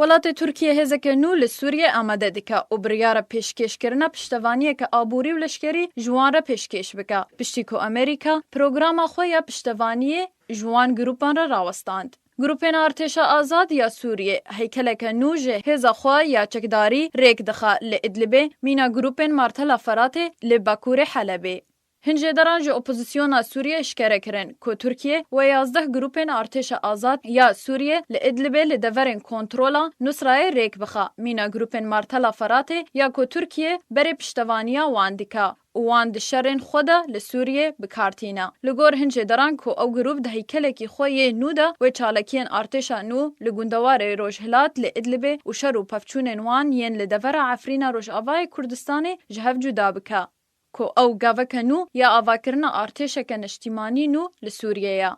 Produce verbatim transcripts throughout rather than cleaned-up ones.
Welatê Tirkiye hêzeke nû li Sûriyê amade dike û biryara pêşkêşkirina piştevaniyeke aborî û leşkerî ji wan re pêşkêş bike, piştî ku Amerîka programa xwe ya piştevaniyê ji wan grûpan re rawestand. Grûpên Artêşa Azad ya Sûriyê heykeleke nû ji hêza xwe ya çekdarî rêk dixe li Idlibê, mîna grûpên Martela Feratê li bakurê Helebê. Hin jêderan ji opozisyona Sûriyê eşkere kirin ku Tirkiye we yazdeh grûpên Artêşa Azad ya Sûriyê li Idlibê li deverên kontrola Nusrayê rêk bixe, mîna grûpên Martela Feratê ya ku Tirkiye berê piştevaniya wan dike û wan di şerên xwe de li Sûriyê bi kar tîne. Li gor hin jêderan ku ew grûp di heykelekî xwe yê nû de wê çalakiyên artêşa nû li gundewarê Rojhilat li Idlibê û şer û pevçûnên wan yên li devera Efrîna Rojavayê Kurdistanê ji hev cuda bike. Ku ew gaveke nû ya avakirina artêşeke neştîmanî nû li Sûriyê ye.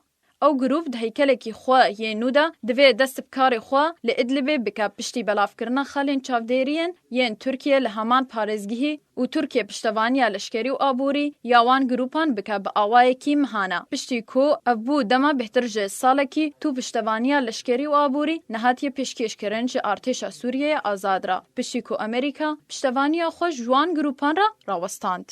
Ew grûp di heykelekî xwe yê nû de divê dest bi karê xwe li Idlibê bike piştî belavkirina xalên çavdêriyên yên Tirkiye li heman parêzgihî û Tirkiye piştevaniya leşkerî û aborî ya wan grûpan bike bi awayekî mihana. Piştî ku ev bû dema bêhtir ji salekî tu piştevaniya leşkerî û aborî nehatiye pêşkêşkirin ji artêşa Sûriyeyê azad re. Piştî ku Amerîka piştevaniya xwe ji wan grûpan re rawestand.